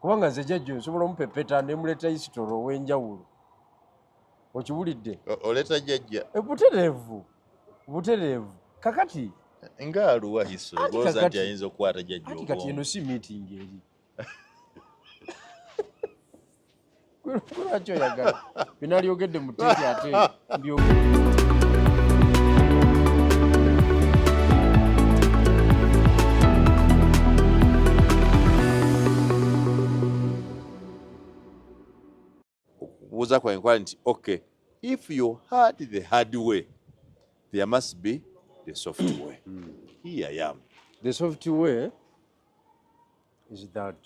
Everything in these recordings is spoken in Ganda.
Kubanga nze jjajja nsobola omupepeta nemuleeta isitolo ow'enjawulo. Okiwulidde? Oleeta jjajja. Butereevu, butereevu. Kakati nga aluwa history goza nti ayinza okukwata jjajja. Anti kati eno si meeting eri. Lwaki oyagala binalyogedde mu tenti ate mbyogedde. Okubuuza kwange kwali nti okay, if you had the hard way, there must be the soft way. Here I am. The soft way is that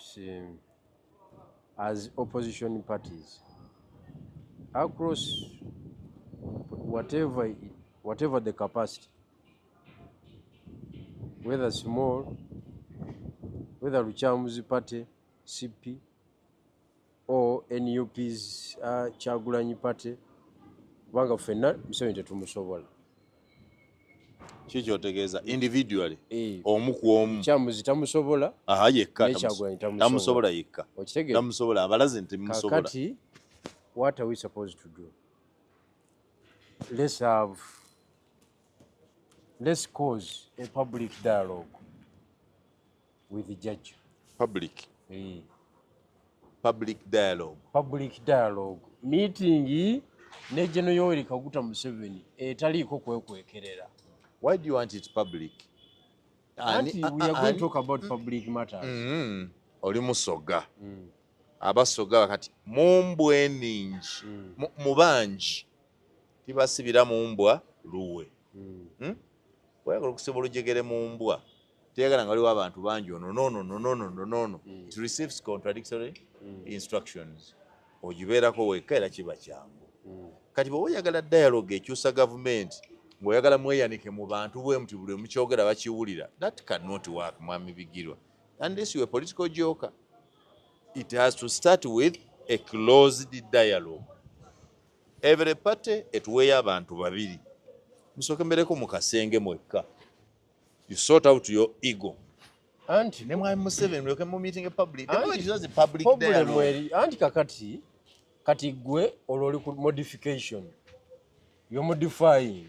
as opposition parties across whatever the capacity, whether small, whether Lukyamuzi party, CP, or NUP's Kyagulanyi party, kubanga ffenna Museveni tetumusobola. Ki kyotegeeza individually? Eh. Omu ku omu. Lukyamuzi tamusobola. Aha, yekka Ne Kyagulanyi tamusobola. Tamusobola yekka. Okitegeera? Tamusobola, abalaze nti musobola. Kakati, what are we supposed to do? Let's cause a public dialogue with the judge. Public. Public dialogue. Public dialogue. Meeting ne General Yoweri Kaguta Museveni etaliiko kwekwekerera. Why do you want it public? Anti we are going to talk about public matters. Oli musoga. Abasoga bakati mumbwa eningi, mubangi tibasibira mumbwa luwe. Oyagala okusiba olujegere mu mbwa, teyagala nga waliwo abantu bangi ono, no, no, no, no, no, no, no, no. It receives contradictory instructions. Ogibeerako wekka era kiba kyangu. Kati bw'oba oyagala dialogue ekyusa gavumenti, ng'oyagala mweyanike mu bantu bwe muti buli omukyogera bakiwulira, that cannot work, Mwami Bigirwa. Unless you are a political joker. It has to start with a closed dialogue. Every party etuweeyo abantu babiri. Musooke mbeereko mu kasenge mwekka. You sort out your ego. Anti ne Mwami Museveni mulyoke mu meeting public. The Anti moment it was a public problem dialogue. eri, anti kakati, kati gwe olwo oli ku modification. You're modifying.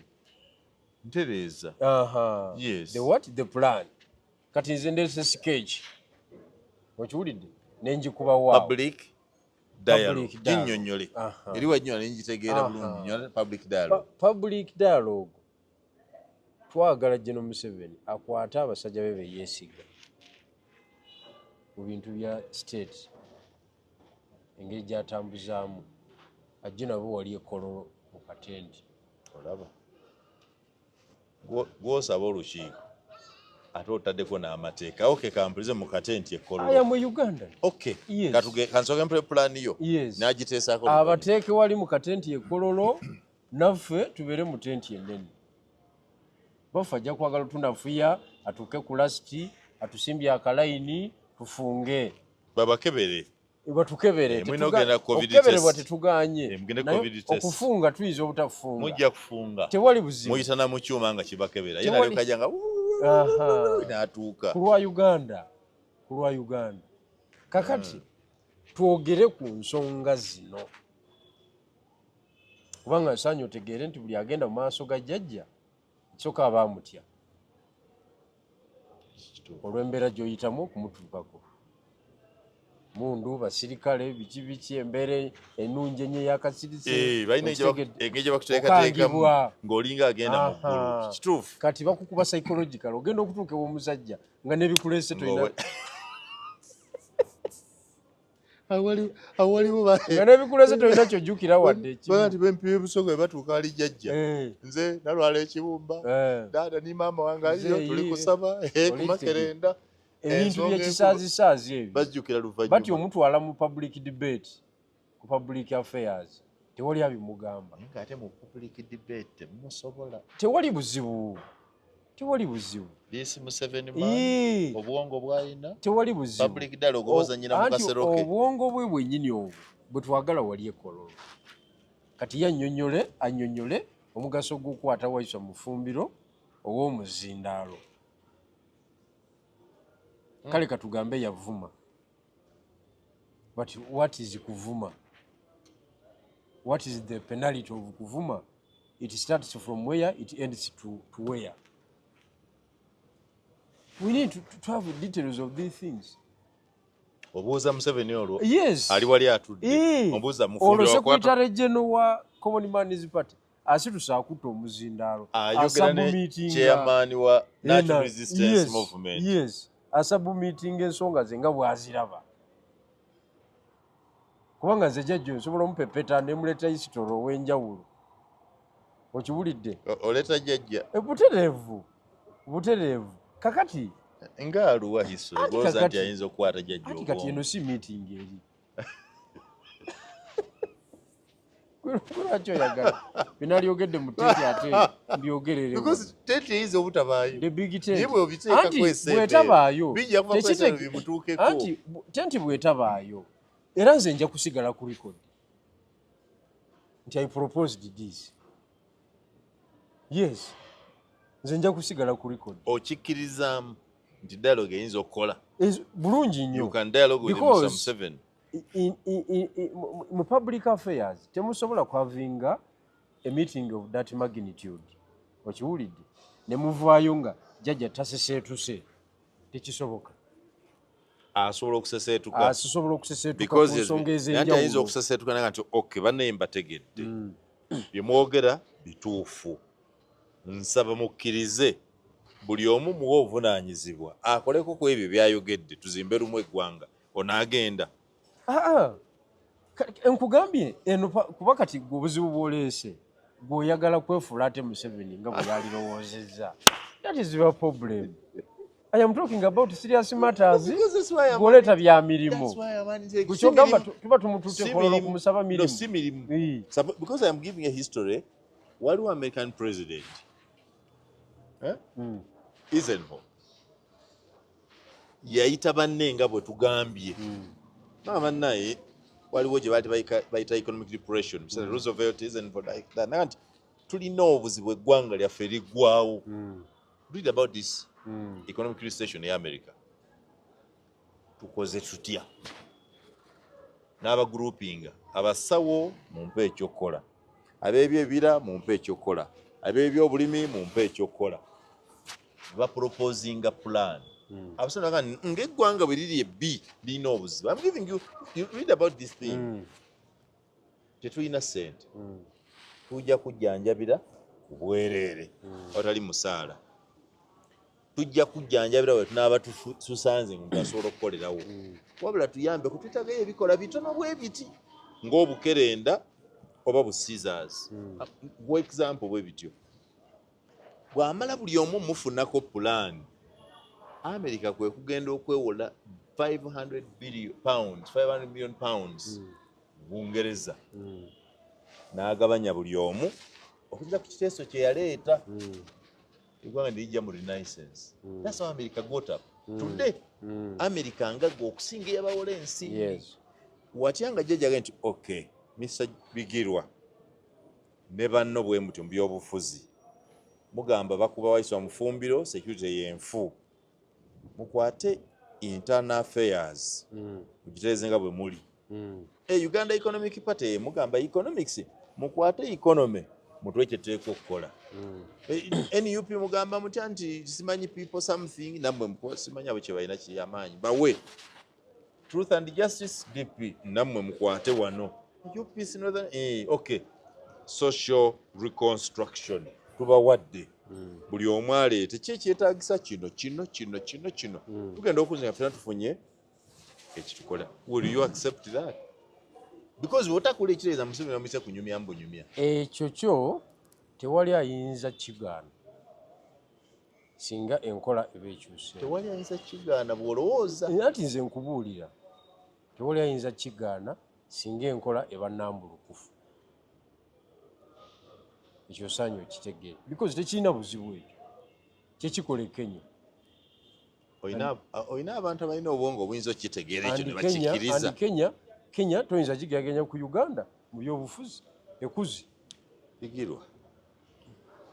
Ntereeza. Aha. Yes. The what? The plan. Kati nze ndeese sketch. Okiwulidde? Ne njikuba waawo. Public dialogue. Public dialogue. Ginnyonnyole. Aha. Eri wajja ne njitegeera Aha. bulungi nnyo, public dialogue. Public dialogue. Twagala General Museveni akwate abasajja be be yeesiga mu bintu bya state, engeri gy'atambuzaamu, ajje nabo wali e Kololo mu katenti. Olaba gw'osaba olukiiko ate otaddeko n'amateeka. Okay, kampulize mu katenti e Kololo. I am a Ugandan. Okay. Yes. Kansooke mpule pulaani yo. Yes. N'agiteesaako oluvannyuma. Abateeke wali mu katenti e Kololo, naffe tubeere mu tenti ennene. Baffe ajja kwagala otunafuya, atuuke ku lasiti, atusimbye akalayini, tufunge. Babakebere. Batukebere. Mulina okugenda COVID Okukeberebwa test. tetugaanye. Mugende Naye COVID test. okufunga tuyinza obutafunga. Mujja kufunga. Tewali buzibu. Muyita na mu kyuma nga kibakebera. Ye Tewali nalyoka ajja nga Aha. n'atuuka. Ku lwa Uganda. Ku lwa Uganda. Kakati, twogere ku nsonga zino. Kubanga nsaanye otegeere nti buli agenda mu maaso ga jjajja, ekisooka aba amutya. Olw'embeera gy'oyitamu okumutuukako. Mundu, basirikale, biki biki, embeera ennungi ennyo ey'akasirise. Balina Okitegedde? engeri gye bakuteekateekamu Okangibwa. ng'olinga agenda mu ggulu. Aha. Kituufu. Kati bakukuba psychological, ogenda okutuuka ew'omusajja nga n'ebikuleese tolina. Awaliwo ba- Nga n'ebikuleese tolina ky'ojjukira wadde ekimu. Baba nti bempi b'ebusoga bwe batuuka ali jjajja. Nze nalwala ekibumba. Dada ni maama wange aliyo, Nze tuli ye. kusaba, Oli ku makerenda. Ebintu Ensonga enkulu. by'ekisaazisaazi ebyo. Bajjukira luvannyuma. Bati omutwala mu public debate, ku public affairs, tewali abimugamba. Naye ng'ate mu public debate temusobola. Tewali buzibu. Tewali buzibu. This Museveni man, Ii. obwongo bw'alina. Tewali buzibu. Public dialogue ozannyira mu Anti kasero ke. obwongo bwe bwennyini obwo bwe twagala wali e Kololo. Kati ye annyonnyole omugaso gw'okukwata Waiswa mu ffumbiro ow'omuzindaalo. Kale katugambe yavuma. But what is kuvuma? What is the penalty of kuvuma? It starts from where, it ends to where? We need to have details of these things. Obuuza Museveni olwo? Yes. Ali wali atudde, obuuza olwo Mufumbiro. Secretary general wa Common Man's Party asitusa, akutta omuzindaalo. Ayogera ne asubmittinga- chairman wa National Resistance Movement. Yes, asubmittinga ensonga ze nga bw'aziraba, kubanga nze jjajja nsobola omupepeta nemuleeta history ow'enjawulo, okiwulidde? Oleeta jjajja? E, butereevu, butereevu. Kakati Ngaaluwa history Anti golooza nti ayinza okukwata jjajja anti kati obwongo. Eno si meeting eri. Lwaki oyagala binalyogedde mu tenti ate mbyogerere? Because tenti eyinza obutabaayo. The big tent. Naye bw'obiteekako Anti esente, bw'etabaayo, bijja kuva ku esente bimutuukeko. Anti tenti bw'etabaayo, era nze nja kusigala ku record nti I proposed this. Yes, nze nja kusigala ku record. Okikkirizaamu nti dialogue eyinza okukola? Bulungi nnyo. You can dialogue with Mr. Because Museveni. Mu public affairs temusobola kuhavinga a meeting of that magnitude, okiwulidde, ne muvaayo nga jjajja taseseetuse. Tekisoboka. Asobola okuseseetuka. Asobola okuseseetuka ku Because nsonga anti ayinza ez'enjawulo. okuseseetuka naga nti, "Okay, bannaye, mbategedde, bye mwogera bituufu. Nsaba mukkirize buli omu muwe obuvunaanyizibwa akoleko ku ebyo byayogedde, tuzimbe lumu eggwanga." Onaagenda? Aa, nkugambye eno kuba kati gwe obuzibu bw'oleese, gweoyagala kwefuula ate Museveni nga bwe yalirowoozezza. That is your problem. I am talking about serious matters. Gwoleeta bya mirimu. Gwe kyogamba tuba tumututte kololo kumusaba No, mirimu. si mirimu. Ii. Because I am giving a history, waliwo American president, eh? Eisenhower yayita banne nga bwe tugambye, maama bannaye, waliwo gye baali bayita economic depression. Mr. Roosevelt, Eisenhower, like that. Naga nti tulina obuzibu, eggwanga lyaffe liggwawo. Read about this economic recession e America. Tukoze tutya? N'abagroupinga abasawo, mumpe ekyokukola, ab'ebyebira mumpe ekyokukola, ab'ebyobulimi mumpe ekyokukola. Baproposinga plan. Abasawo baga nti ng'eggwanga bwe liri ebbi lirina obuzibu. I'm giving you, you read about this thing. Tetulina ssente, tujja kujjanjabira ku bwereere awatali musaala, tujja kujjanjabira bwe tunaaba tusanze nga asobola okukolerawo, wabula tuyambe kutwetagayo ebikola bitono bwe biti ng'obukerenda oba bu scissors, for example, bwe bityo. Bw'amala buli omu mufunako pulaani, America kwe kugenda okwewola 500 billion pounds, 500 million pounds Bungereza, n'agabanya buli omu okujja ku kiteeso kye yaleeta, eggwanga ne lijja mu renaissance. That's how America got up today. America ngagga okusinga eyabawola ensimbi. Watya nga jjajjaga nti, "Okay, Mr Bigirwa ne banno bwe mutyo mu byobufuzi mugamba bakuba Waiswa Mufumbiro, security yenfu, mukwate internal affairs, mugitereeze nga bwe muli. Uganda Economic Party mugamba economics, mukwate economy mutwe kyeteeka okukola. NUP mugamba mutya nti simanyi people something, nammwe simanyi abo kye balina kyamaanyi bawe. Truth and Justice, DP, nammwe mukwate wano. UPC Northern, okay, social reconstruction tubawadde, buli omu aleete ki ekyetaagisa, kino kino kino kino kino." Tugenda okuzinga ffena tufunye ekitukola. Will you accept that? Because bw'otakola ekitegeeza Museveni bamuyise kunyumya mbunyumya. Ekyo kyo tewali ayinza kigaana singa enkola eba ekyuse. Tewali ayinza kigaana bw'olowooza. Anti nze nkubuulira, tewali ayinza kigaana singa enkola eba nambulukufu. Ekyo osaanye okitegeere, because tekirina buzibu. Ekyo kyekikola e Kenya. Olina abantu abalina obwongo obuyinza okukitegeera ekyo ne And Kenya, bakikkiriza. and Kenya toyinza kigeraganya ku Uganda mu byobufuzi ekuzi. Bigirwa,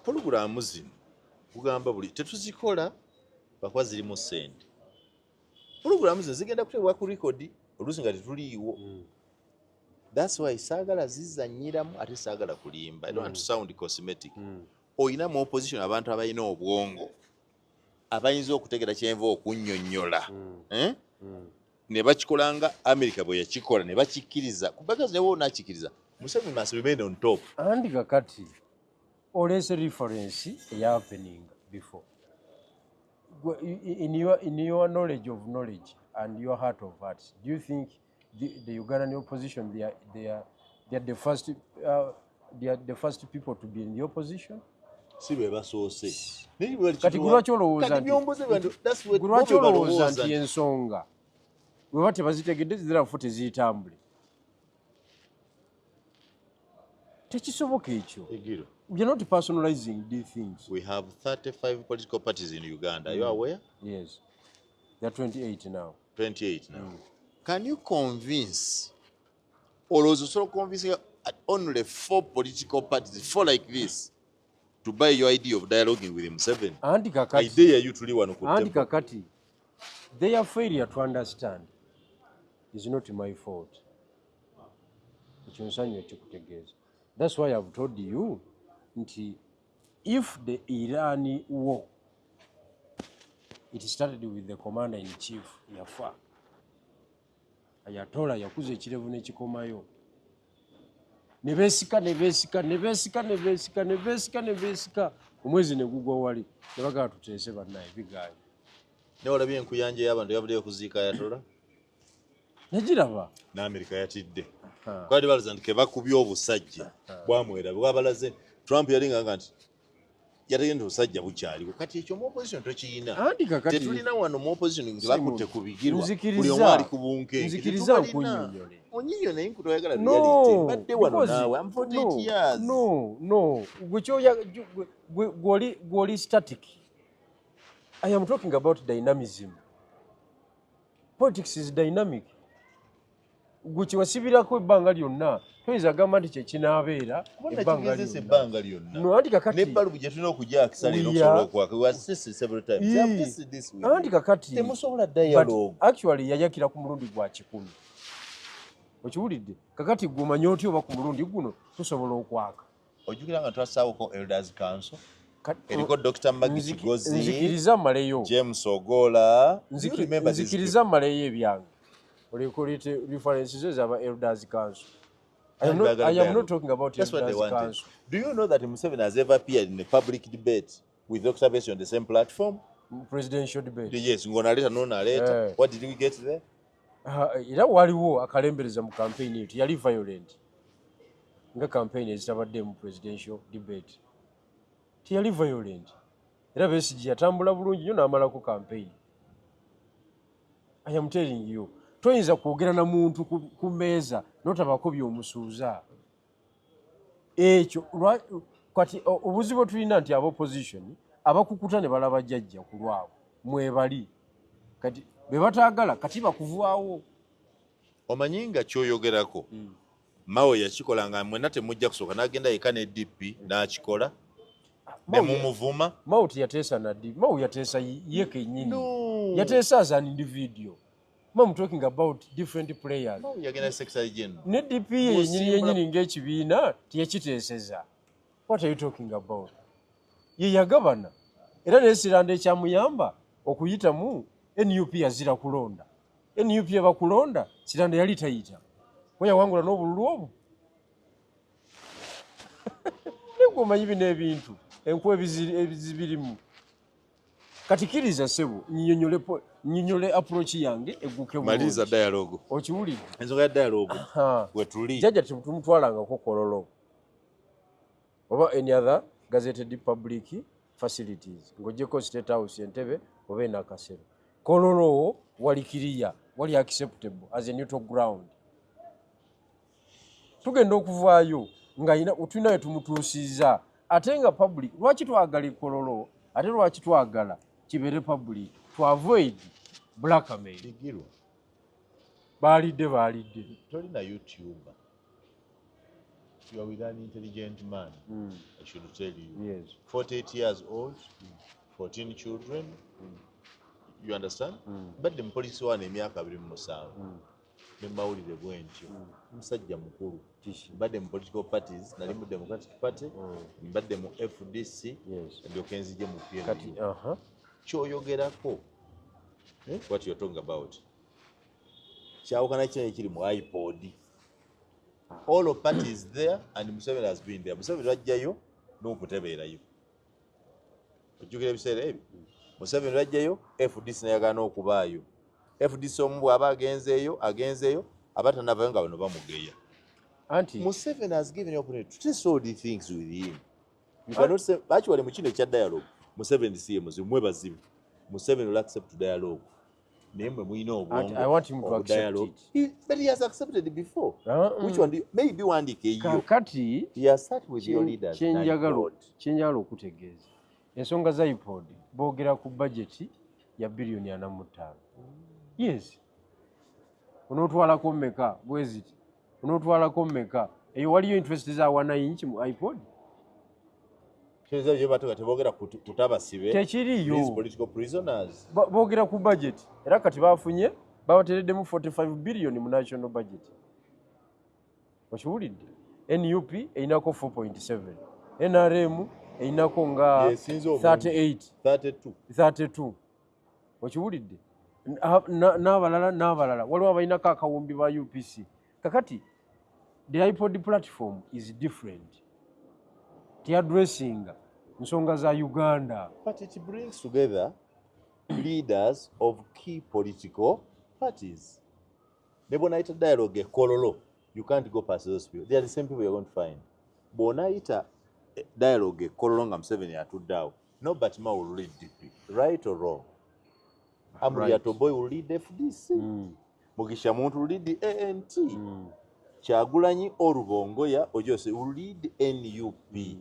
pulogulaamu zino kugamba buli tetuzikola bakuba zirimu ssente. Pulogulaamu zino zigenda kuteebwa ku record. Oluusi nga tetuliiwo. That's why saagala zizanyiramu, ate saagala kulimba. I don't want to sound cosmetic. Oyina mu opposition abantu abalina obwongo, abayinza okutegera kyenva okunnyonnyola, eh? Ne bakikola nga America bwe yakikola, ne bakikkiriza, because newe onakikkiriza, Museveni must remain on top. Andi kakati oleese reference eya happening before. In your knowledge of knowledge and your heart of hearts, do you think the Ugandan opposition, they are the first people to be in the opposition? Si be basoose. Kati lwaki olowooza lwaki olowooza nti ensonga bweba tebazitegedde zirafu teziyitambule? Tekisoboka ekyo. We are not personalizing these things. We have 35 political parties in Uganda. Are you aware? Yes, they are 28 now. 28 now. Can you convince, olowooza osobola convince only four political parties, four like this, to buy your idea of dialoguing with Museveni? Anti kakati idea you tuli wano ku anti kakati their failure to understand is not my fault. Ekyo nsanyu ekikutegeeza. That's why I've told you nti if the Iran war, it started with the commander in chief yafa, Ayatollah yakuza ekirevu n'ekikomayo, ne beesika, ne beesika, ne beesika, ne beesika, ne beesika, ne beesika, omwezi ne gugwa wali, ne bagala tuteese bannaye bigaanye. Naye olabye enkuyanja y'abantu yavuddeyo okuziika Ayatollah? Nagiraba. N'Amerika yatidde, kwali balaza nti kebakubye obusajja bwamwera bwabalaze. Trump yali nganga nti yategende nti obusajja bukyaliwo. Kati ekyo mu opposition tokiyina. Anti kakati Tetulina wano mu opposition nti bakutte ku Bigirwa, Nzikiriza. buli omu ali ku bunkenke. Nzikiriza Tetubalina. nkunnyonnyole. Onyinyo naye nkutoyagala No, reality. Mbadde wano naawe. I'm 48 no, years. No, gwe kyoya gwoli static. I am talking about dynamism. Politics is dynamic. Gwe kyewasibirako ebbanga lyonna toyinza gamba nti kyekinaabeera ebbanga Nakigezesa lyonna. Ebbanga lyonna. No, anti kakati Ne balubu gye tulina okugyakisa leero We okusobola are- okwaka. We have tested several times. We have tested this with Anti you. kakati Temusobola but dialogue. actually yayakira ku mulundi gwa 100. Okiwulidde? Kakati gwe omanye otya oba ku mulundi guno tusobola okwaka? Ojjukira nga twasaawoko Elders Council eriko Dr. Maggie Kigozi, Nzikiriza mmaleyo. James Ogola. Do you remember these? Nzikiriza mmaleyo ebyange, olekolete references ezaba Elders Council. I am not talking about That's what they Elders wanted. Council. Do you know that Museveni has ever appeared in a public debate with Dr. Besigye on the same platform? Presidential debate? Yes, ng'onaleeta n'onaleeta. Eh. What did we get there? Ah, era waliwo akalembereza mu campaign eyo, teyali violent nga campaign ezitabadde mu presidential debate. Teyali violent, era Besigye yatambula bulungi nnyo n'amalako campaign. I am telling you, toyinza kwogera na muntu ku mmeeza notabako by'omusuuza. Ekyo kati obuzibu bwe tulina nti aba opposition abakukuta ne balaba jjajja ku lwabwe mwebali, kati be bataagala kati bakuvaawo. Omanyi nga kyoyogerako, Mao yakikola nga mwenna temujja kusooka, n'agenda yeka ne DP n'akikola ne mumuvuma. Mao teyateesa naddi. Mao yateesa ye kennyini. No. Yateesa as an individual. Mao, I'm talking about different players. Mao yagenda secretary general. Ne DP ye yennyini yennyini ng'ekibiina teyakiteeseza. What are you talking about? Ye yagabana, era nesiranda ekyamuyamba okuyitamu NUP yazira kulonda. NUP ebakulonda, Kiranda yali tayita, we yawangula n'obululu obwo. Naye omanyi bino ebintu enkuba ebizibirimu. Kati kkiriza ssebo nnyonnyole approach yange egguke Maliriza bulungi. Dialogue. Okiwulidde? Ensonga ya dialogue Ha. wetuli. Jjajja tumutwalangako Kololo oba any other gazetted public facilities ng'oggyeko State House, Entebe oba enakasero. Kololo wali kiriya, wali acceptable as a neutral ground. Tugenda okuvaayo nga tulina we tumutuusiza, ate nga public. Lwaki twagala ekololo, ate lwaki twagala kibeere public? To avoid blackmail. Bigirwa. Baalidde, baalidde. Tolina YouTuber. You are with an intelligent man. I should tell you. Yes. 48 years old, 14 children. You understand? Badde mupoliisi wano emyaka 27. Ne mawulire bwentyo, musajja mukulu, mbadde mu political parties, nali mu Democratic Party, mbadde mu FDC, ndyoke nzije mu Kati PLU. Kyoyogerako, what you're talking about, kyawukana kino ekiri mu IPOD. All of parties there and Museveni has been there. Museveni lwajjayo n'okutebeerayo, ojjukira ebiseera ebyo Museveni lwajjayo, FDC nayagaana okubaayo. FDC omu bw'aba agenzeeyo, aba tanavayo nga bano bamugeya. Anti Museveni has given you opportunity to test all the things with him. You cannot say actually mu kino ekya dialogue Museveni si ye muzibu, mwe bazibu. Museveni will accept dialogue, naye mwe mulina Anti I want him to obwongo accept dialogue. it. But he has accepted it before. Uh-uh. Which one do you, maybe wandiika eyo. Kakati He has sat with your leaders. Kyenjagala kyenjagala okutegeeza, ensonga za IPOD, boogera ku budget ya biliyoni 45. Yes, onootwalako mmeka bwe ziti, onootwalako mmeka? Eyo waliyo interest za wananchi mu IPOD? Batuga tebogera kutabasibe. Tekiriyo. These political prisoners. Boogera ku budget, era kati bafunye, babateereddemu 45 billion mu national budget. Okiwulidde? NUP erinako 4.7, NRM erinako nga Yesinze obungi. 38. 32. 32, okiwulidde? N'abalala n'abalala, waliwo abalinako akawumbi ba UPC. Kakati the IPOD platform is different, teaddressinga nsonga za Uganda. But it brings together leaders of key political parties. Ne bw'onayita dialogue ekololo, you can't go past those people. They are the same people you're going to find. Bw'onayita dialogue ekololo nga Museveni atudde awo, Norbert Mao will lead DP, right or wrong? Amuriat Oboi will lead FDC. Mugisha Muntu will lead the ANT. Kyagulanyi or Rubongoya or Jose will lead NUP.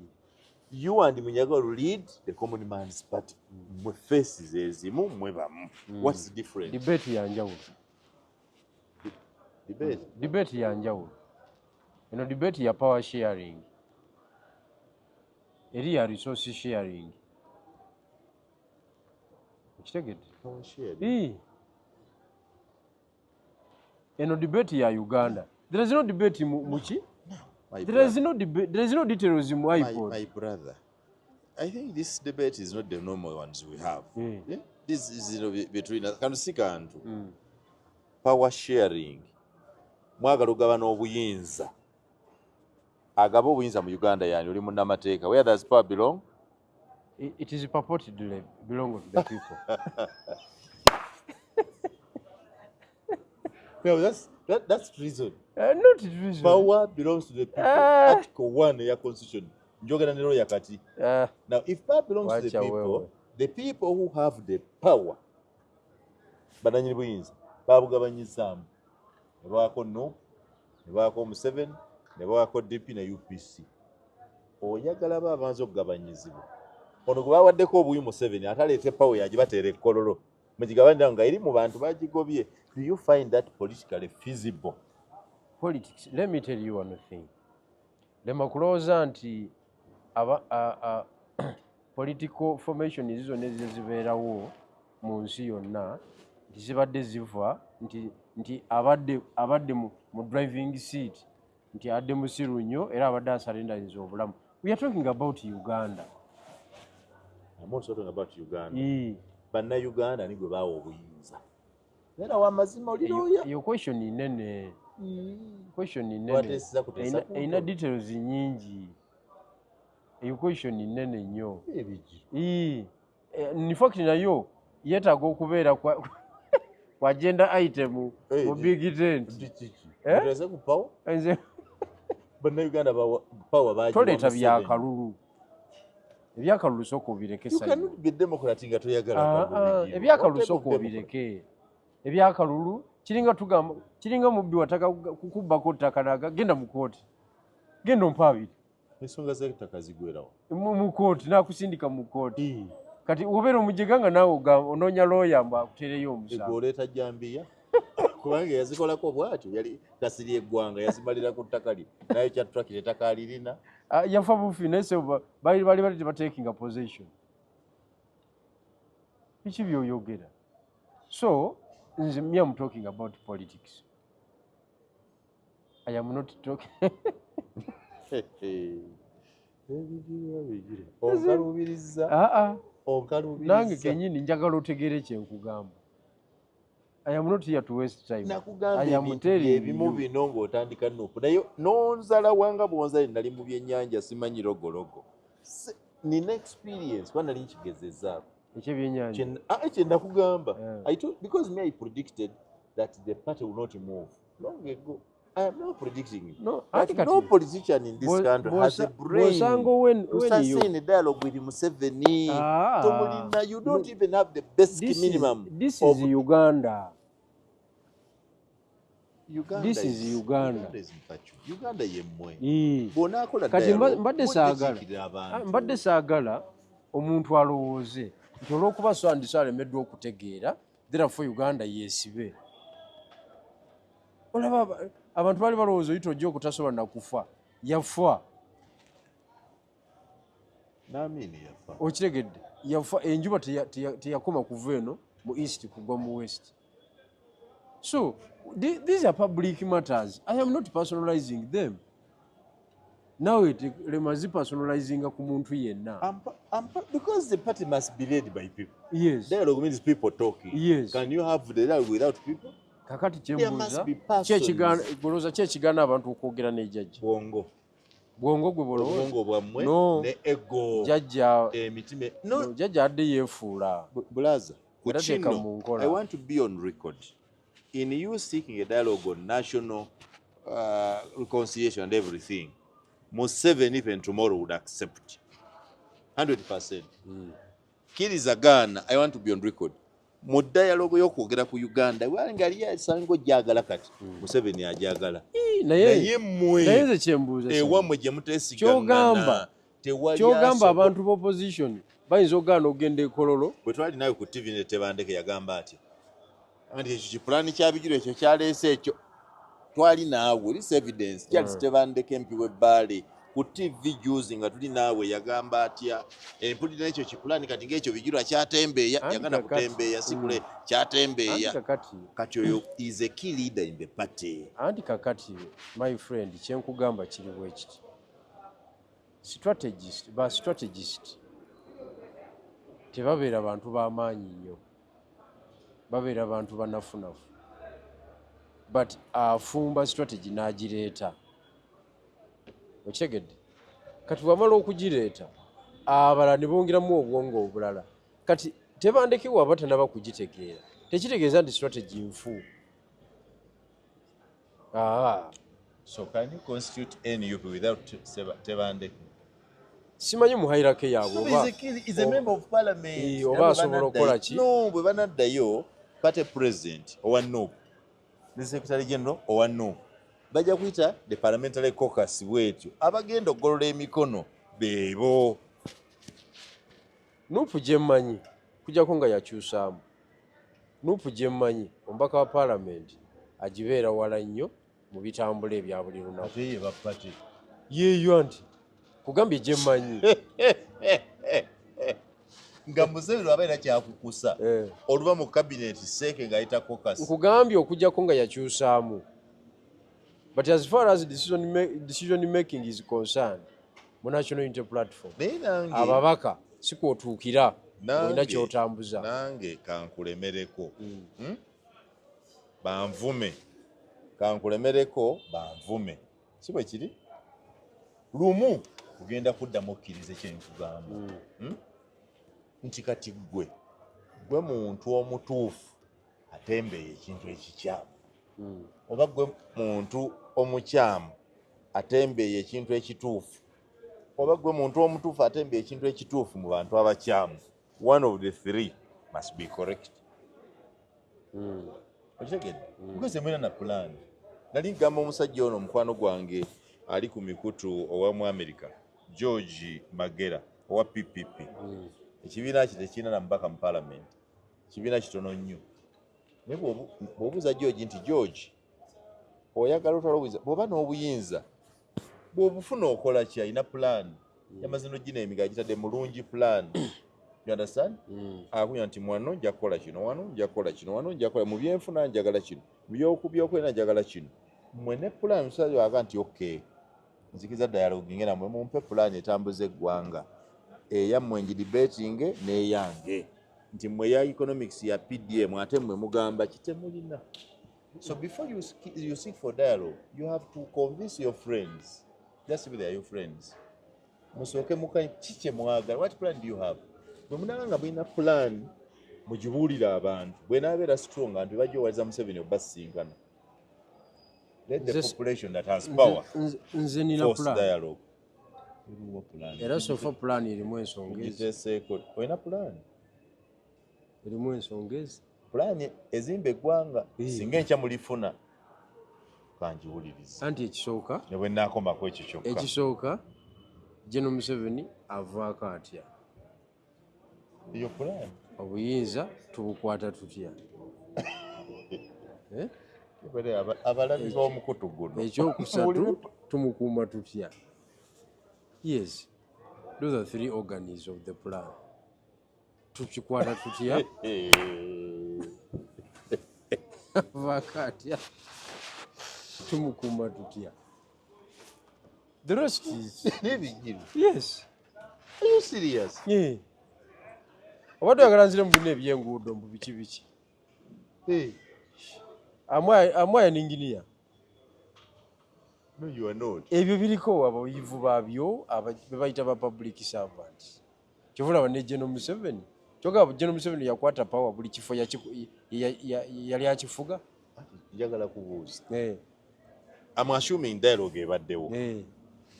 You and Munyaga will lead the Common Man's Party. Mwe faces ezimu, mwe bamu. What's the difference? Debate ya njawulo. Debate. Debate ya njawulo. Eno debate ya power sharing, eri ya resource sharing, okitegedde? Power sharing. Ii. Eno debate ya Uganda. There is no debate muki. My There is brother, no debate, there is no details mu IPOD. My brother, I think this debate is not the normal ones we have. Yeah? This is between us. Kano si kantu. Power sharing. Mwagala ogabana obuyinza. Agaba obuyinza mu Uganda yani oli munnamateeka. Where does power belong? It is purportedly belong to the people. No, that's treason. Not treason. Power belongs to the people. Ah. Article 1 ya constitution. Njogera ne lawyer kati. Now, if power belongs to the Wacha people, wewe. The people who have the power, bananyini buyinza, babugabanyizaamu. Ne bawaako NUP, ne bawaako Museveni, ne bawaako DP ne UPC. Oyagala ba abanza okugabanyizibwa. Ono gwe bawaddeko obuwi Museveni, ate aleete power yagibateera ekkololo. Mugigabanira nga eri mu bantu bagigobye. Do you find that politically feasible? Politics, let me tell you one thing. Lema kulowooza nti aba, a, political formation ezo zonna ezize zibeerawo mu nsi yonna nti zibadde ziva nti abadde mu driving seat nti abadde musiru nnyo era abadde asurrenderinze obulamu. We are talking about Uganda. I'm also talking about Uganda. Ii. Bannayuganda ni gwe baawa obuyinza. Era wamazima oli lawyer. Eyo question nene, question nene. Wateeseza kuteesa ku Erina ntono. details nyingi. Eyo question nene nnyo. Ebigi. Ii. In fact nayo yeetaaga okubeera kwa agenda item mu big tent. Kiki? Eh? Muteese ku power? Nze Bannayuganda bawa power bagiwa toleeta Museveni. byakalulu. Ebyakalulu sooka obireke. You Simon. cannot be democrat nga toyagala Ah, kalulu ah, bigirwa. ebyakalulu What type of sooka democrat? obireke. Ebyakalulu kiringa tugamba kiringa mubbi wataka kukubbako ttaka naga genda mu kooti, genda ompa abiri. Ensonga z'ettaka zigwerawo. Mu kooti nakusindika mu kooti. Kati obeera omujega nga naawe onoonya looya mbu akuteereyo Egwe omusango. oleeta jambiya kubanga yazikolako bw'atyo, yali kasiri eggwanga yazimalira ku ttaka lye, naye kya tulakita ettaka alirina. Ah, yafa bufi naye se bali tebatekinga possession. Biki byoyogera? So nze, me, am talking about politics. I am not talking. Onkalubiriza. Aa. Onkalubiriza. Nange kenyini njagala otegeere kyenkugamba. I am not here to waste time. Nakugamba I am ebintu telling byebimu you. bino ng'otandika NUP, naye nonzala wanga bwonzale. Nali mu byennyanja, simanyi logologo. Nina experience kuba nali nkigezezaako. Ekyebyenyanja? Kye nakugamba. Eh. Because me, I predicted that the party will not move long ago. I am now predicting No, that anti kati no politician in this country has a brain bw'osanga when to when sustain a dialogue with Museveni. Ah. Tomulina, you don't No. even have the basic This minimum is, this of is Uganda. Uganda. This is Uganda. Uganda is Mpachu. Uganda yemmwe. Ii. Bw'onaakola Kati dialogue, mbadde mujja saagala. kiikirira abantu. Ah, mbadde saagala omuntu alowooze nti olw'okuba swandiso alemeddwa okutegeera, therefore Uganda yeesibe. Olaba abantu baali balowooza oyita ojja okutasobola nakufa, yafa. N'Amini yafa. Okitegedde? Yafa. Enjuba teyakoma kuva eno mu east kugwa mu west. So these are public matters. I am not personalizing them. Nawe lema zipersonalizinga ku muntu yenna. Because the party must be led by people. Yes. Dialogue means people talking. Yes. Can you have the dialogue without people? Kakati There kyembuuza, must be persons. Golooza ki ekigaana abantu okwogera n'ejjajja? Bwongo. Bwongo gwe bolowooza? Obwongo bwammwe No. ne ego. Jjajja Emitima. No, no, jjajja adde yeefuula. Bulaza. Ku Era teeka kino, mu nkola. I want to be on record. In you seeking a dialogue on national reconciliation and everything, Museveni even tomorrow would accept. 100%. Kkiriza gaana, I want to be on record. Mu dialogue y'okwogera ku Uganda, nga ali asango gyagala kati, Museveni ajagala. Ii, naye Naye mmwe, naye nze kyembuuza, ewammwe gye muteesigaŋŋana, tewali kyogamba abantu b'opposition bayinza okugaana okugenda e Kololo? Bwe twali nawe ku TV ne Tebandeke, yagamba atya nti ekyo kipulaani kya Bigirwa, ekyo kyaleese ekyo. Twali naawe, this evidence. Charles Tebandeke, MP w'Ebbaale, ku TV juzi nga tuli naawe, yagamba atya? Empulira ekyo kipulaani kati ng'ekyo Bigirwa kyatembeeya. Anti Yaganda kutembeeya, si kule kyatembeeya. Anti kakati Kati oyo is a key leader in the party. Anti kakati, my friend, kyenkugamba kiri bwe kiti: strategist, ba strategist tebabeera bantu b'amaanyi nnyo, babeera bantu banafunafu, but afumba strategy n'agireeta. Okitegedde? Kati bwamala okugireeta, abalala ne bongeramu obwongo obulala. Kati Tebandeke waba tanaba kugitegeera, tekitegeeza nti strategy nfu. Aa. So can you constitute NUP without Tebandeke? Simanyi mu hierarchy yaabwe oba Is a member of parliament. Eh, oba asobola okukola ki? No, bwe banaddayo, party president owa NUP ne secretary general owa NUP bajja kuyita the parliamentary caucus bwetyo, abagenda okugolola emikono beebo. NUP gye mmanyi, kujjako nga yakyusaamu, NUP gye mmanyi, omubaka wa paalamenti agibeera wala nnyo mu bitambula ebya buli lunaku. Ate ye ba party. Yeeyo, nti kugambye gye mmanyi. Nga Museveni abeera kyakukusa oluva mu cabinet seeke ng'ayita caucus. Nkugambye okujjako nga yakyusaamu, but as far as decision making is concerned mu National Unity Platform, Naye nange ababaka si kwotuukira olina kyotambuza. Nange kankulemereko. Banvume, kankulemereko, banvume, si bwe kiri? Lumu kugenda kuddamu okkirize kyenkugamba. Nti kati gwe muntu omutuufu atembeeya ekintu ekikyamu, oba gwe muntu omukyamu atembeeya ekintu ekituufu, oba gwe muntu omutuufu atembeeya ekintu ekituufu mu bantu abakyamu, one of the three must be correct. Okitegedde? Because emwena na plan. Nali ngamba omusajja ono, omukwano gwange ali ku mikutu owa mu America, George Magera owa PPP. Ekibiina kye tekirina na mubaka mu parliament, kibiina kitono nnyo. Naye bw'obuuza George nti, "George, oyagala otwala obuyinza, bw'oba n'obuyinza bw'obufuna okola ki?" Alina plan, yamaze nogina emiga agitadde mulungi plan. You understand? Akunya nti wano nja kukola kino, wano nja kukola kino, wano nja kukola, mu byenfuna njagala kino, mu byokwena njagala kino. Mmwe ne pulaani musajja waga nti okay, nzikiza dialogue ngena mwe mumpe pulaani etambuza eggwanga eyammwe ngidebatinge n'eyange, nti mmwe ya economics ya PDM, ate mmwe mugamba kitemulina. So before you seek for dialogue, you have to convince your friends, just be they are your friends, musooke muka ki kye mwagala, what plan do you have? Bwe munaba nga mulina plan, mugibuulire abantu. Bwenaabeera strong, abantu bajja owaliza Museveni obasinkana. Let the population that has power nze nina force plan. Dialogue. Eriwo plan? Era so far plan erimu ensonga ezi. Mugiteeseeko, olina plan? Erimu ensonga ezi. Plan ezimba eggwanga. Eh. Singa enkya mulifuna, kangiwulirize. Anti ekisooka, Ne bwe naakomako ekyo kyokka. Ekisooka, General Museveni avaako atya? Eyo plan? Obuyinza tubukwata tutya? Eh? Abalabi b'omukutu guno, Ekyokusatu, tumukuuma tutya? Yes, those are three organs of the plan. Tukikwata tutya, avaako atya, tumukuuma tutya? The rest is N'ebijjiro. Yes. Are you serious? Yeah. Obadde oyagala nzire mu bino ebyenguudo, mbu biki biki? Hey. Am I an engineer? No, you are not. Ebyo biriko abayivu baabyo be bayita ba public servants. Kyova olaba ne General Museveni, kyogamba General Museveni yakwata power, buli kifo yali akifuga. Njagala kubuuza. Eh. I'm assuming dialogue ebaddewo. Eh.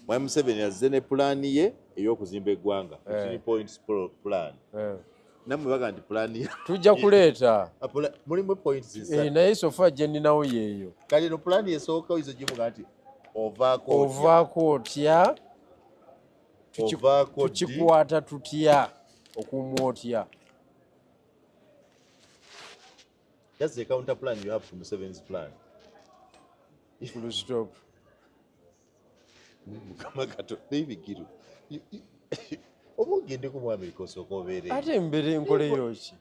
Mwami Museveni azze ne pulaani ye ey'okuzimba eggwanga, 15 points plan. Eh. Nammwe baga nti pulaani Tujja kuleeta. Mulimu points Eh, ssatu. naye so far gye nninawo yeeyo. Kale eno pulaani esooka oyinza ogivuga nti ovaako otya? Ovaako otya? Ovaako ddi? Tukikwata tutya? Okuuma otya? That's the counter plan you have to Museveni's plan. Full stop. Mukama Katonda, n'ebigiro. Oba ogendeko mu Amerika osooka obeere. Ate embeera enkoleyo ki?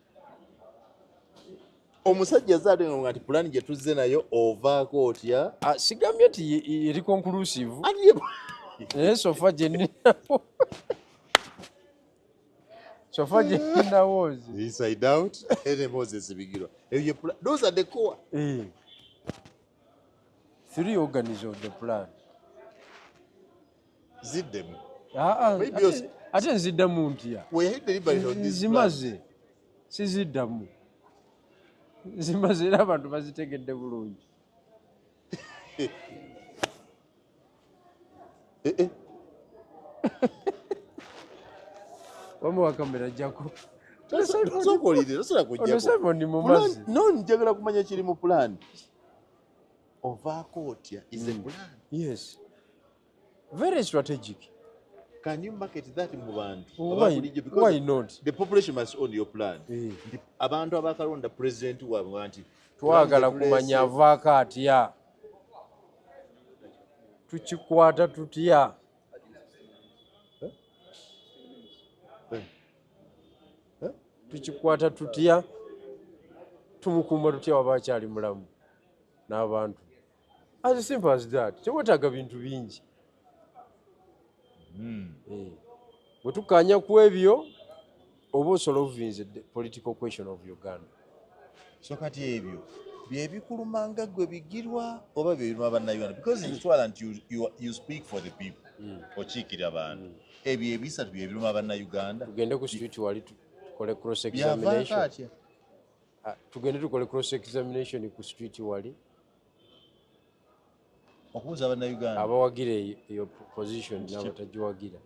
Omusajja zaate nga nti pulaani gye tuzze nayo ovaako otya? Ah, sigambye nti eri conclusive. Ati ye- Naye so far gye nninawo, so far gye nninawo nze. Inside out, ene Moses Bigirwa. Eyo ye those are the core. Eh. Three organs of the plan. Ziddemu. Ah, ah, Maybe ate nziddamu ntya? Were you deliberate on this plan? Zimaze, siziddamu, zimaze, era abantu bazitegedde bulungi. Eh, eh. Wamuwa kamera ajjako. Sooka olinde, tosobola Ono kujjako. Simon mumazi. No, njagala kumanya kiri mu plan. Ovaako otya is a plan. Yes, very strategic. Can you market that mu bantu? Why, Ababulijjo? Because why not? the population must own your plan. Eh. Nti abantu abakalonda president waabwe nti Twagala plan gye kumanya tuleese- avaako atya, tukikwata tutya. Eh. Eh? Tukikwata tutya, tumukuuma tutya waba akyali mulamu n'abantu? As simple as that. Tewetaaga bintu bingi. Eh. Bwe tukkaanya ku ebyo, oba osolvinze the political question of Uganda. So kati ebyo byebikulumanga gwe Bigirwa oba byebiruma Bannayuganda? Because nkitwala nti you speak for the people, okiikirira abantu. Ebyo ebisatu byebiruma Bannayuganda? Tugende ku street wali tukole cross Byavaako examination. atya? Ah, tugende tukole cross examination ku street wali. Okubuuza Bannayuganda. Abawagira eyo position n'abatagiwagira.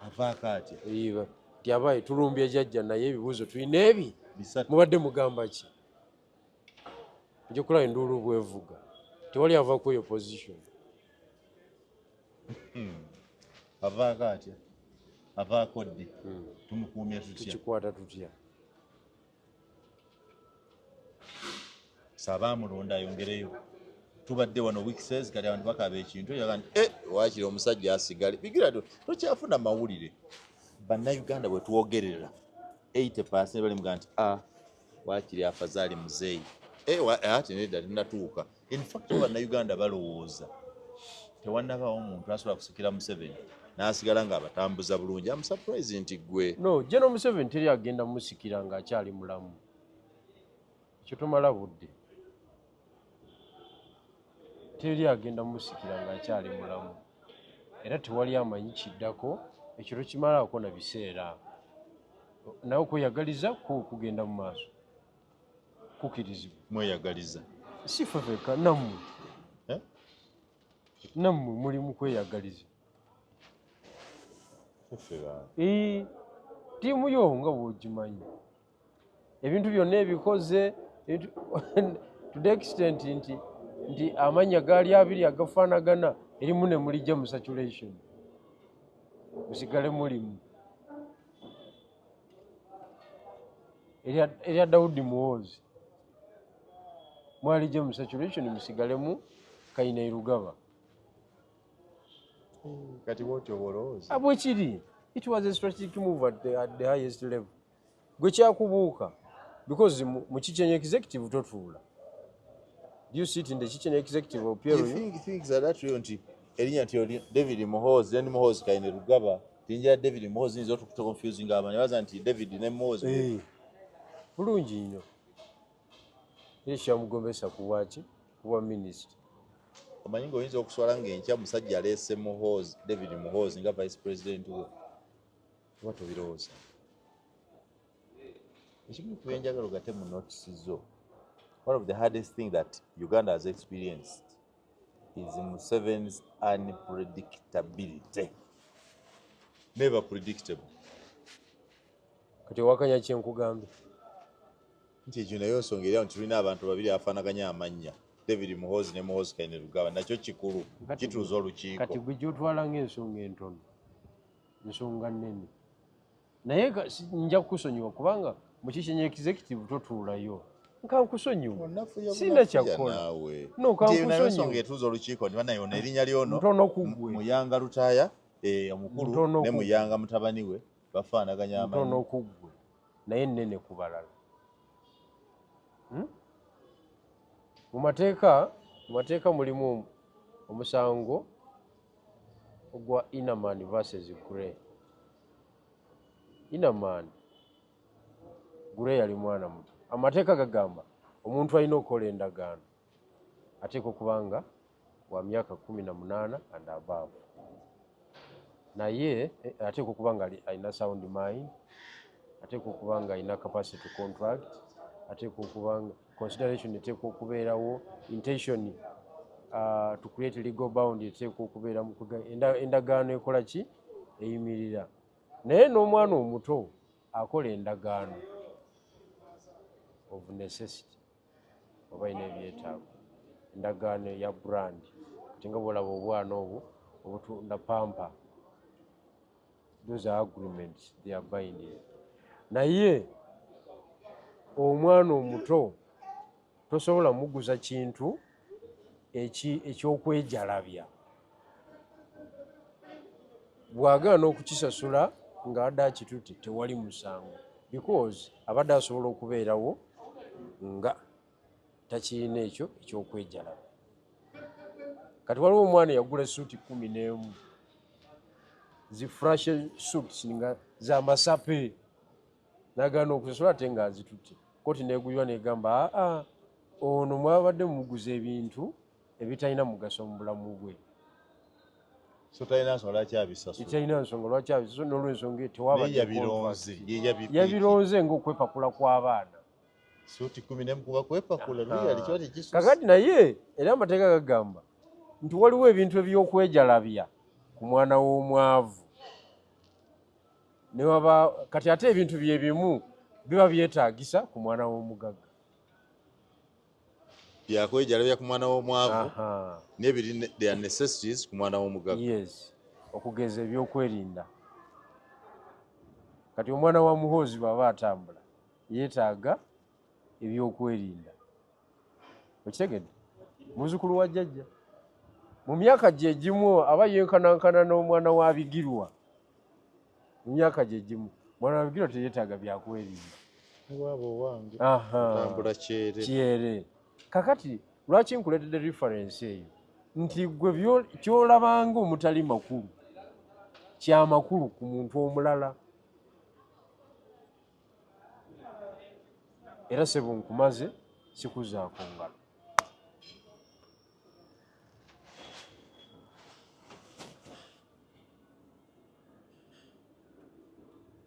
Avaako atya? Iba nti abaye tulumbye jjajja, naye ebibuuzo tulina ebi. Bisatu. Mubadde mugamba ki? Nja kulaba enduulu bwevuga, tewali ava ku eyo position. Avaako atya, avaako ddi, tumukuumya tutya? Tukikwata tutya? Saaba amulonda ayongereyo. Tubadde wano weekses, kati abantu bakaba ekintu yaga nti eh, waakiri omusajja asigale. Bigira tokyafuna mawulire. Bannayuganda bwe twogerera, 80 bali muga nti a waakiri afazaali muzeeyi. Ati nedda, tenatuuka. In fact, Bannayuganda balowooza tewannabaawo omuntu asobola kusikira Museveni n'asigala ng'abatambuza bulungi. Am surprised nti gwe. No, General Museveni teri agenda musikira ng'akyali mulamu. Ekyo tomala budde. Teri agenda musikira ng'akyali mulamu, era tewali amanyi kiddako. Ekyo tokimalaako na biseera, nawe okweyagaliza kugenda mu maaso kukirizibwa. Mweyagaliza. Si ffe fekka, nammwe. Eh? Nammwe muli mu kweyagaliza. Ffe ba Ttiimu yo nga bw'ogimanyi, ebintu byonna ebikoze to the extent nti amannya gaali abiri agafaanagana, erimu ne mulijja mu circulation, musigale mulimu erya Daudi Muhoozi, mwalijja mu circulation, musigalemu Kainerugaba. Kati bwotyo bwolowooza? Bwekiri. It was a strategic move at the highest level. Gwe kyakubuuka because mu kitchen executive totuula. Do you sit in the kitchen executive of You PLU? think things are that real, nti erinnya nti oli David Muhoozi, then Muhoozi Kainerugaba, tinjira David Muhoozi yinza otukuconfusing abantu baza nti David ne Muhoozi. Bulungi nnyo, era kyamugombesa kuwaki kuba minisita. Omanyi ng'oyinza okuswala ng'enkya musajja aleese Muhoozi, David Muhoozi nga vice president we, oba tobirowooza? Ekimu ku byenjagala ogate mu notes zo, one of the hardest thing that Uganda has experienced is Museveni's unpredictability, never predictable. Kati owakanya kyenkugambye? Nti ekyo nayo nsonga eri awo nti tulina abantu babiri abafaanaganya amannya, David Muhoozi ne Muhoozi Kainerugaba, nakyo kikulu. Kituuza olukiiko. Kati gwe gyotwala ng'ensonga entono, nsonga nnene. Naye nja kukusonyiwa kubanga mu kitchen executive totuulayo, nka nkusonyiwa, sina kyakukola. Naawe. No, Nti eyo nayo kankusonyiwe. nsonga etuuza olukiiko nti banaye ono erinnya lyono Ntono ku ggwe. Muyanga Lutaaya, omukulu Ntono ne ku Muyanga mutabani we bafaanaganya ntono amannya. ku ggwe, naye nnene ku balala. Mu mateeka mulimu omusango ogwa Inaman versus Gray. Inaman Gray yali mwana muto. Amateeka gagamba omuntu alina okukola endagaano ateekwa okuba nga wa myaka 18 and above, naye ateekwa okuba nga alina sound mind, ateekwa okuba nga alina capacity to contract, ateekwa okuba nga consideration eteekwa okubeerawo, intention to create legal bound eteekwa okubeera mu endagaano ekola ki, eyimirira. Naye n'omwana omuto akola endagaano of necessity oba alina ebyetaago, endagaano ya brand. Kati nga bwolaba obwana obwo obutunda Pampers, those are agreements, they are binding. Naye omwana omuto tosobola muguza kintu ekyokwejalabya. Bw'agaana okukisasula ng'adde akitutte, tewali musango, because abadde asobola okubeerawo nga takirina ekyo ekyokwejalabya. Kati waliwo omwana eyagula suuti 11, zi flash suits nga zamasape, nagaana okusasula ate ng'azitutte. Kooti neguywa negamba, aa, ono mwabadde mumuguza ebintu ebitalina mugaso mu bulamu bwe. So talina nsonga lwaki abisasula. Etalina nsonga lwaki abisasula, n'olwensonga Naye tewabadde yabironze contract. Ye Yabironze ng'okwepakula kw'abaana. Suuti 11 kuba kwepakula luyali kiba tekisusse. Kakati naye era amateeka gagamba nti waliwo ebintu ebyokwejalabya ku mwana w'omwavu newaba. Kati ate ebintu byebimu biba byetaagisa ku mwana w'omugagga. Byakwejalabya ku mwana w'omwavu n'ebiri their necessities ku mwana w'omugagga. Yes, okugeza ebyokwerinda. Kati omwana wa Muhoozi bw'aba atambula yeetaaga ebyokwerinda, okitegedde? Muzzukulu wa jjajja mu myaka gye gimu aba yenkanankana n'omwana wa Bigirwa mu myaka gye gimu. Mwana wa Bigirwa teyeetaaga byakwerinda. Waaba owange Aha. otambula kyere. Kyere. Kakati lwaki nkuleetedde reference eyo nti gwe ky'olabanga omutali makulu kyamakulu ku muntu omulala. Era sebo nkumaze, sikuzaako ngalo.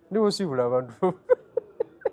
Ndiwosiibula abantu.